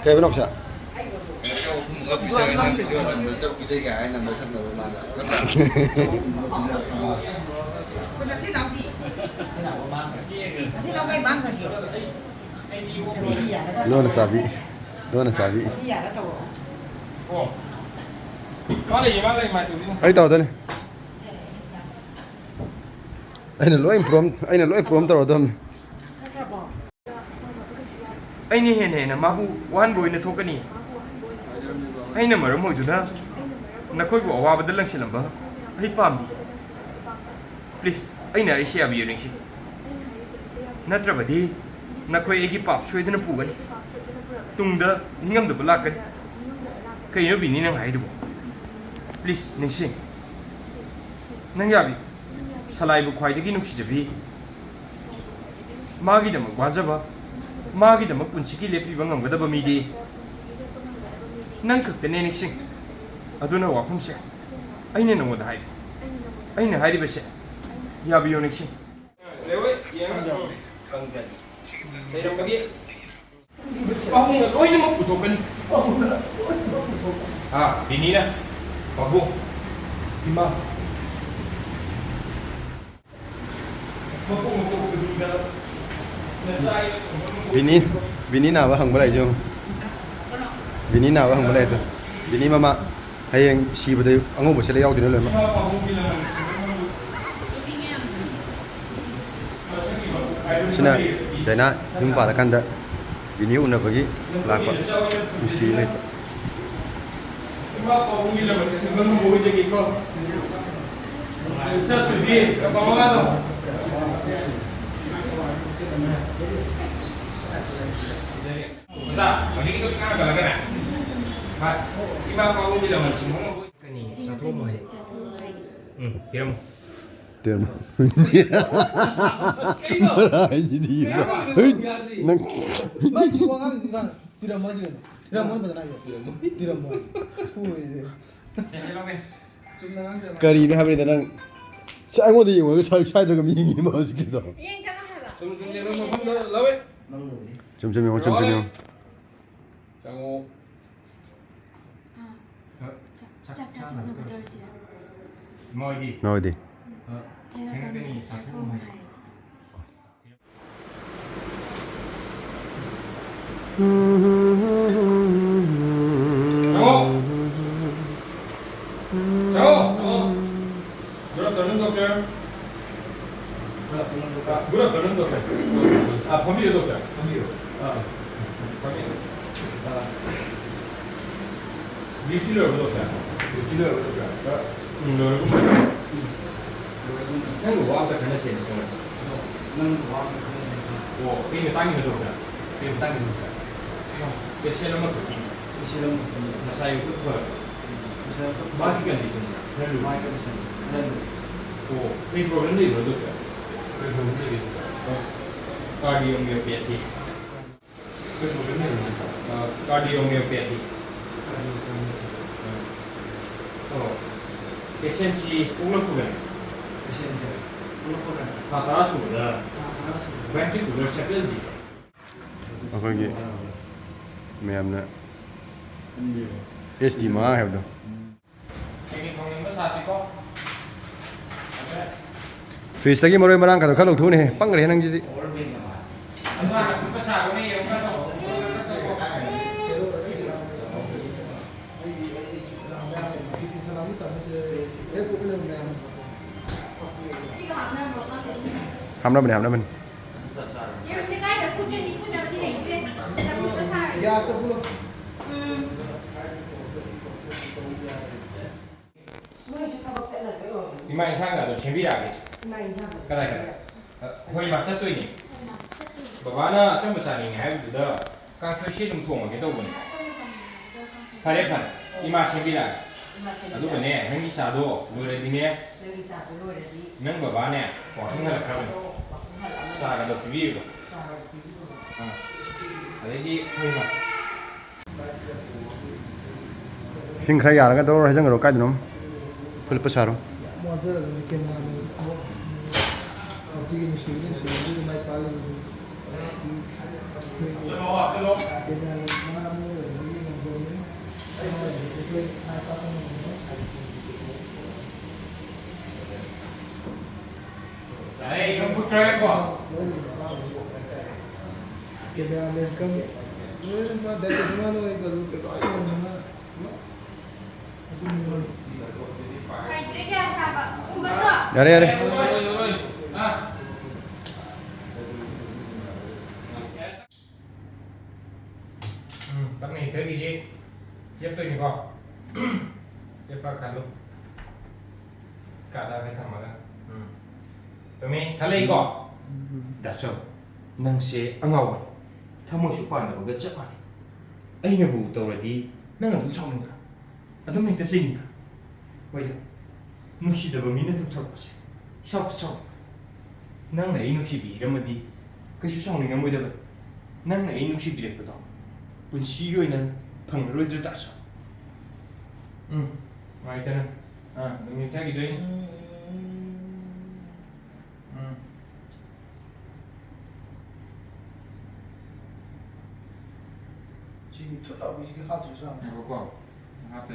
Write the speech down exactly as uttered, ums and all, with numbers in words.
ꯀꯩꯕ ꯅꯥꯎꯆꯥ? ꯂꯣꯟꯅ ꯆꯥꯕꯤ꯫ ꯂꯣꯟꯅ ꯆꯥꯕꯤ꯫ ꯑꯩ ꯇꯧꯗꯣꯏꯅꯦ꯫ ꯑꯩꯅ ꯂꯣꯏ ꯄ꯭ꯔꯣꯝ ꯑꯩꯅ ꯂꯣꯏ ꯄ꯭ꯔꯣꯝ ꯇꯧꯔꯗꯕꯅꯤ꯫ ꯑꯩꯅ ꯍꯦꯟꯅ ꯍꯦꯟꯅ ꯃꯥꯕꯨ ꯋꯥꯍꯟꯕ ꯑꯣꯏꯅ ꯊꯣꯛꯀꯅꯤ꯫ ꯑꯩꯅ ꯃꯔꯝ ꯑꯣꯏꯗꯨꯅ ꯅꯈꯣꯏꯕꯨ ꯑꯋꯥꯕꯗ ꯂꯪꯁꯤꯜꯂꯝꯕ ꯑꯩ ꯄꯥꯝꯗꯦ꯫ ꯄ꯭ꯂꯤꯖ, ꯑꯩꯅ ꯍꯥꯏꯔꯤꯁꯤ ꯌꯥꯕꯤꯌꯨ ꯅꯤꯡꯁꯤꯡ꯫ ꯅꯠꯇ꯭ꯔꯕꯗꯤ ꯅꯈꯣꯏ ꯑꯩꯒꯤ ꯄꯥꯞ ꯁꯣꯏꯗꯅ ꯄꯨꯒꯅꯤ꯫ ꯇꯨꯡꯗ ꯅꯤꯡꯉꯝꯗꯕ ꯂꯥꯛꯀꯅꯤ꯫ ꯀꯩꯅꯣ ꯕꯤꯅꯤ ꯅꯪ ꯍꯥꯏꯗꯨꯕꯣ? ꯄ꯭ꯂꯤꯖ, ꯅꯤꯡꯁꯤꯡ꯫ ꯅꯪ ꯌꯥꯕꯤꯌꯨ꯫ ꯁꯂꯥꯏꯕꯨ ꯈ꯭ꯋꯥꯏꯗꯒꯤ ꯅꯨꯡꯁꯤꯖꯕꯤ꯫ ꯃꯥꯒꯤꯗꯃꯛ ꯋꯥꯖꯕ, ꯃꯥꯒꯤꯗꯃꯛ ꯄꯨꯟꯁꯤꯒꯤ ꯂꯦꯞꯄꯤꯕ ꯉꯝꯒꯗꯕ ꯃꯤꯗꯤ ꯅꯪ ꯈꯛꯇꯅꯦ, ꯅꯤꯡꯁꯤꯡ꯫ ꯑꯗꯨꯅ ꯋꯥꯐꯝꯁꯦ ꯑꯩꯅ ꯅꯉꯣꯟꯗ ꯍꯥꯏꯔꯤ꯫ ꯑꯩꯅ ꯍꯥꯏꯔꯤꯕꯁꯦ ꯌꯥꯕꯤꯌꯣ, ꯅꯤꯡꯁꯤꯡ꯫ ꯂꯩꯔꯝꯕꯒꯤ ꯄꯥꯕꯨꯡꯅ ꯂꯣꯏꯅꯃꯛ ꯄꯨꯊꯣꯛꯀꯅꯤ꯫ ꯑꯥ, ꯕꯤꯅꯤꯅ ꯄꯥꯕꯨꯡ, ꯏꯃꯥ, ꯃꯄꯣꯛ ꯃꯄꯣꯛꯇ ꯃꯤꯗ ꯅꯆꯥ ꯑꯩꯅ ꯊꯝꯕ ꯉꯝꯃꯣꯏ꯫ ꯕꯤꯅꯤ, ꯕꯤꯅꯤ ꯅꯥꯕ ꯍꯪꯕ ꯂꯥꯛꯏꯁꯦ ꯌꯦꯡꯉꯨ꯫ ꯕꯤꯅꯤ ꯅꯥꯕ ꯍꯪꯕ ꯂꯥꯛꯏꯗꯣ꯫ ꯕꯤꯅꯤ ꯃꯃꯥ ꯍꯌꯦꯡ ꯁꯤꯕꯗ ꯑꯉꯧꯕ ꯁꯦꯠꯂ ꯌꯥꯎꯗꯣꯏꯅꯦ ꯂꯣꯏꯅꯃꯛ꯫ ꯏꯃꯥ ꯄꯥꯕꯨꯡꯒꯤ ꯂꯃꯟ ꯁꯤꯡꯕ ꯉꯝꯃꯣꯏ꯫ ꯁꯤꯅ ꯗꯥꯏꯅꯥ ꯌꯨꯝ ꯄꯥꯜꯂꯀꯥꯟꯗ ꯕꯤꯅꯤ ꯎꯅꯕꯒꯤ ꯂꯥꯛꯄ ꯅꯨꯡꯁꯤ ꯂꯩꯇ꯫ ꯏꯃꯥ ꯄꯥꯕꯨꯡꯒꯤ ꯂꯃꯟ ꯁꯤꯡꯕ ꯉꯝꯕ ꯑꯣꯏꯖꯒꯦꯀꯣ꯫ ꯏꯆꯥ ꯊꯣꯏꯕꯤ, ꯀꯄꯥ ꯃꯉꯥꯗꯣ꯫ ꯑꯣꯖꯥ, ꯍꯧꯖꯤꯛꯀꯤꯗꯣ ꯈꯤꯇꯪ ꯍꯟꯒꯠꯂꯒꯅꯦ꯫ ꯍꯣꯏ꯫ ꯏꯃꯥ ꯄꯥꯕꯨꯡꯒꯤ ꯂꯃꯟ ꯁꯤꯡꯕ ꯉꯝꯕ ꯑꯣꯏ-, ꯀꯅꯤ, ꯆꯥꯊꯣꯛꯑꯝꯃꯣ ꯍꯥꯏꯌꯣ꯫ ꯎꯝ, ꯄꯤꯔꯝꯃꯣ꯫ ꯇꯦꯝ꯫ ꯀꯩꯅꯣ? ꯍꯥꯏꯁꯤꯗꯤ꯫ ꯀꯩꯅꯣ? ꯍꯩꯠ! ꯅꯪ ꯃꯥꯏ ꯁꯤ ꯋꯥꯉꯥꯡꯁꯤꯗꯤ ꯅꯪ ꯄꯤꯔꯝꯃꯣ ꯍꯥꯏꯁꯤ ꯀꯩꯅꯣ? ꯄꯤꯔꯝꯃꯣ ꯍꯥꯏꯕꯗ ꯅꯪ ꯄꯤꯔꯝꯃꯣ꯫ ꯄꯤꯔꯝꯃꯣ꯫ ꯍꯣꯏ꯫ ꯁꯦ, ꯁꯦ, ꯂꯧꯒꯦ꯫ ꯆꯨꯝꯅ ꯉꯥꯡꯖꯕ꯫ ꯀꯔꯤꯅꯣ ꯍꯥꯏꯕꯅꯤꯗ ꯅꯪ? ꯁꯤ ꯑꯩꯉꯣꯟꯗ ꯌꯦꯡꯉꯒ ꯁ꯭ꯋꯥꯏ-, ꯁ꯭ꯋꯥꯏꯗ꯭ꯔꯒ ꯃꯤ ꯌꯦꯡꯉꯤꯕ ꯍꯧꯖꯤꯛꯀꯤꯗꯣ꯫ ꯌꯦꯡꯒꯅꯨ ꯍꯥꯏꯕ꯫ ꯆꯨꯝ, ꯆꯨꯝ, ꯌꯦꯡꯉꯣ, ꯃꯐꯝꯗ ꯂꯧꯋꯦ꯫ ꯆꯨꯝ, ꯆꯨꯝ ꯌꯦꯡꯉꯣ, ꯆꯨꯝ, ꯆꯨꯝ ꯌꯦꯡꯉꯣ꯫ ꯆꯪꯉꯣ꯫ ꯑꯥ꯫ ꯑ, ꯆꯥꯛ, ꯆꯥꯛ ꯆꯥꯛ ꯆꯥ ꯆꯥꯅꯕ ꯇꯣꯛꯅꯕ ꯇꯧꯔꯁꯤ꯫ ꯇꯧꯔꯁꯤꯔ? ꯃꯣꯏꯗꯤ? ꯃꯣꯏꯗꯤ? ꯑ, ꯊꯦꯡꯉꯛꯀꯅꯤ, ꯊꯦꯡꯉꯛꯀꯅꯤ, ꯆꯥꯊꯣꯛꯑꯣ ꯆꯥꯊꯣꯛꯑꯣ ꯍꯥꯏ꯫ ꯍꯥꯏ꯫ ꯆꯪꯉꯣ! ꯆꯪꯉꯣ! ꯆꯪꯉꯣ! Good afternoon, doctor. Good afternoon, doctor. ꯑ, ꯐꯝꯕꯤꯌꯨ, doctor. ꯐꯝꯕꯤꯌꯨ꯫ ꯑ, ꯐꯝꯕꯤꯌꯨ꯫ ꯑ, duty ꯂꯣꯏꯔꯕꯣ, doctor? Duty ꯂꯣꯏꯔꯕꯣ, doctor? ꯑ, ꯎꯝ, ꯂꯣꯏꯔꯒꯨꯝꯕꯅꯤ꯫ ꯎꯝ, ꯂꯣꯏꯔꯒꯨꯝꯕꯅꯤ꯫ ꯅꯪꯒꯤ ꯋꯥ ꯑꯝꯇ ꯈꯟꯅꯁꯦꯅ ꯁꯣꯝꯗ꯫ ꯅꯪꯒꯤ ꯋꯥ ꯑꯝꯇ ꯈꯟꯅꯁꯦꯅ ꯁꯣꯝꯗ꯫ ꯑꯣ, ꯀꯩ ꯃꯇꯥꯡꯒꯤꯅꯣ, doctor? ꯀꯩ ꯃꯇꯥꯡꯒꯤꯅꯣ, doctor? ꯑ, patient ꯑꯃꯈꯛꯀꯤ꯫ Patient ꯑꯃꯈꯛꯀꯤ꯫ ꯉꯁꯥꯏ ꯑꯌꯨꯛꯇ ꯄꯨꯔꯛꯄ꯫ ꯃꯥꯒꯤ condition ꯁꯦ ꯈꯔ ꯂꯨꯏ꯫ ꯃꯥꯒꯤ condition ꯈꯔ ꯂꯨꯏ꯫ ꯑꯣ, ꯀꯩ problem ꯂꯩꯕꯅꯣ, doctor? ꯀꯩ problem ꯂꯩꯒꯦ, doctor? ꯑ, cardiomyopathy꯫ ꯀꯩ problem ꯂꯩꯕꯅꯣ, doctor? ꯑ, cardiomyopathy꯫ Cardiomyopathy꯫ ꯑ, ꯑꯣ, patient ꯁꯤ ꯄꯣꯛꯂꯛꯄꯒꯅꯦ? Patient ꯁꯦ ꯄꯣꯛꯂꯛꯄꯒꯅꯦ꯫ ꯊꯥ ꯇꯔꯥ ꯁꯨꯕꯗ ꯊꯥ ꯇꯔꯥ ꯁꯨꯕꯗ ventricular septal defect꯫ ꯑꯩꯈꯣꯏꯒꯤ ꯃꯌꯥꯝꯅ S T ꯃꯉꯥ ꯍꯥꯏꯕꯗꯣ꯫ Fridge ꯇꯒꯤ ꯃꯔꯣꯏ ꯃꯔꯥꯡ ꯈꯛꯇ ꯈꯔ ꯂꯧꯊꯣꯛꯎꯅꯦꯍꯦ, ꯄꯪꯒ꯭ꯔꯦꯍꯦ ꯅꯪꯁꯤꯗꯤ꯫ ꯍꯥꯞꯅꯕꯅꯦ, ꯍꯥꯞꯅꯕꯅꯦ꯫ ꯌꯦꯔꯨꯝꯁꯦ ꯀꯥꯏꯗ ꯐꯨꯠꯀꯅꯤ? ꯐꯨꯠꯅꯕꯗꯤ ꯂꯩꯇ꯭ꯔꯦ꯫ ꯆꯐꯨꯗ ꯁꯥꯔꯦ꯫ ꯎꯝ꯫ ꯃꯣꯏꯁꯨ ꯊꯕꯛ ꯆꯠꯅꯗꯣꯏ ꯑꯣꯏꯔꯝꯒꯅꯤ꯫ ꯏꯃꯥ ꯏꯟꯁꯥꯡꯒꯗꯣ ꯁꯦꯝꯕꯤꯔꯛꯑꯒꯦ꯫ ꯏꯃꯥ ꯏꯟꯁꯥꯡꯗꯣ ꯀꯗꯥꯏ, ꯀꯗꯥꯏ? ꯁꯦꯝꯕꯤꯔꯛꯑꯒꯦ꯫ ꯑ, ꯍꯣꯏ, ꯏꯃꯥ, ꯆꯠꯇꯣꯏꯅꯦ꯫ ꯍꯣꯏ, ꯏꯃꯥ, ꯆꯠꯇꯣꯏꯅꯦ꯫ ꯕꯕꯥꯅ ꯑꯆꯝꯕ ꯆꯥꯅꯤꯡꯉꯦ ꯍꯥꯏꯕꯗꯨꯗ ꯀꯥꯡꯁꯣꯏ ꯁꯤ ꯑꯗꯨꯝ ꯊꯣꯡꯉꯒꯦ ꯇꯧꯕꯅꯦ꯫ ꯑꯆꯝꯕ ꯆꯥꯅꯤꯡꯉꯦ ꯍꯥꯏꯕꯗꯣ ꯀꯥꯡꯁꯣꯏ ꯐꯔꯦ, ꯐꯔꯦ꯫ ꯏꯃꯥ ꯁꯦꯝꯕꯤꯔꯛꯑꯒꯦ꯫ ꯏꯃꯥ ꯁꯦꯝꯕꯤꯔꯛꯑꯒꯦ꯫ ꯑꯗꯨꯒꯅꯦ, ꯅꯪꯒꯤ ꯆꯥꯗꯣ ꯂꯣꯏꯔꯗꯤꯅꯦ, ꯅꯪꯒꯤ ꯆꯥꯗꯣ ꯂꯣꯏꯔꯗꯤ ꯅꯪ ꯕꯕꯥꯅꯦ ꯋꯥꯀꯤꯡ ꯍꯜꯂꯛꯈ꯭ꯔꯕꯅꯦ꯫ ꯋꯥꯀꯤꯡ ꯍꯜꯂꯛꯑꯒ ꯆꯥꯒꯗꯣ ꯄꯤꯕꯤꯌꯨꯔꯣ? ꯆꯥꯒꯗꯣ ꯄꯤꯕꯤꯌꯨꯔꯣ? ꯑꯥ꯫ ꯑꯗꯩꯗꯤ ꯍꯣꯏ, ꯏꯃꯥ꯫ ꯏꯁꯤꯡ ꯈꯔ ꯌꯥꯔꯒ ꯗꯣꯔ ꯍꯩꯖꯤꯟꯈ꯭ꯔꯣ, ꯀꯥꯏꯗꯅꯣ ꯐꯨꯜꯂꯛꯄ ꯁꯥꯔꯣ꯫ ꯌꯥꯝ ꯋꯥꯖꯔꯕꯅꯤ ꯀꯦꯃꯦꯔꯥꯃꯦꯟ ꯑꯃ꯫ ꯉꯁꯤꯒꯤ ꯅꯨꯡꯁꯤꯕ ꯅꯨꯡꯁꯤꯕꯒꯤ ꯃꯥꯏ ꯄꯥꯛꯂꯤꯕꯅꯤ꯫ ꯀꯦꯃꯦꯔꯥꯃꯦꯟ ꯃꯥ ꯑꯃ ꯑꯣꯏꯔꯕꯅꯤ꯫ ꯑꯩ ꯑꯗꯨꯝ ꯄꯨꯊꯔꯒꯦꯀꯣ꯫ ꯀꯦꯃꯦꯔꯥꯃꯦꯟ ꯀꯝ ꯂꯣꯏꯅꯃꯛ ꯗꯥꯏꯔꯦꯛꯇꯔ ꯁꯨꯃꯥꯏꯅ ꯑꯣꯏ ꯀꯩꯅꯣ ꯀꯩꯅꯣ ꯂꯣꯏꯅꯃꯛ꯫ ꯌꯥꯔꯦ, ꯌꯥꯔꯦ꯫ ꯎꯝ, ꯇꯞꯅ ꯍꯤꯊꯈꯤꯁꯤ꯫ ꯆꯦꯞꯇꯣꯏꯅꯤꯀꯣ꯫ ꯆꯦꯞꯄ ꯈꯜꯂꯨ꯫ ꯀꯥꯗ ꯍꯥꯏꯐꯦꯠ ꯊꯝꯃꯒ꯫ ꯎꯝ꯫ ꯆꯨꯝꯃꯤ꯫ ꯈꯜꯂꯛꯏꯀꯣ? ꯗꯥꯆꯧ, ꯅꯪꯁꯦ ꯑꯉꯥꯎꯕꯅꯤ꯫ ꯊꯃꯣꯏꯁꯨ ꯄꯥꯟꯗꯕꯒ ꯆꯞ ꯃꯥꯟꯅꯩ꯫ ꯑꯩꯅꯕꯨ ꯇꯧꯔꯗꯤ ꯅꯪ ꯑꯗꯨꯝ ꯁꯥꯎꯅꯤꯡꯕ꯭ꯔꯥ? ꯑꯗꯨꯝ ꯍꯦꯛꯇ ꯆꯩꯅꯤꯡꯕ꯭ꯔꯥ? ꯍꯣꯏꯗ, ꯅꯨꯡꯁꯤꯗꯕ ꯃꯤꯅ ꯊꯣꯛꯊꯣꯔꯛꯄꯁꯦ ꯏꯁꯥꯎꯇ ꯁꯥꯎꯅꯤꯡꯕ꯫ ꯅꯪꯅ ꯑꯩ ꯅꯨꯡꯁꯤꯕꯤꯔꯝꯃꯗꯤ ꯀꯩꯁꯨ ꯁꯥꯎꯅꯤꯡꯉꯝꯃꯣꯏꯗꯕꯅꯤ꯫ ꯅꯪꯅ ꯑꯩ ꯅꯨꯡꯁꯤꯕꯤꯔꯛꯄꯗꯣ ꯄꯨꯟꯁꯤꯒꯤ ꯑꯣꯏꯅ ꯐꯪꯂꯔꯣꯏꯗ꯭ꯔꯥ ꯇꯥꯁꯨ? ꯎꯝ, ꯅꯨꯡꯉꯥꯏꯇꯅ꯫ ꯑꯥ, ꯑꯗꯨꯝ ꯍꯤꯞꯊꯈꯤꯗꯣꯏꯅꯤ꯫ ꯎꯝ꯫ ꯁꯤꯒꯤ ꯊꯨꯠ ꯂꯥꯎꯕꯤꯁꯤꯒꯤ ꯍꯥꯞꯇ꯭ꯔꯁꯨ ꯌꯥꯕꯅꯤ꯫ ꯉꯥꯏꯈꯣꯀꯣ꯫ ꯍꯥꯞꯇ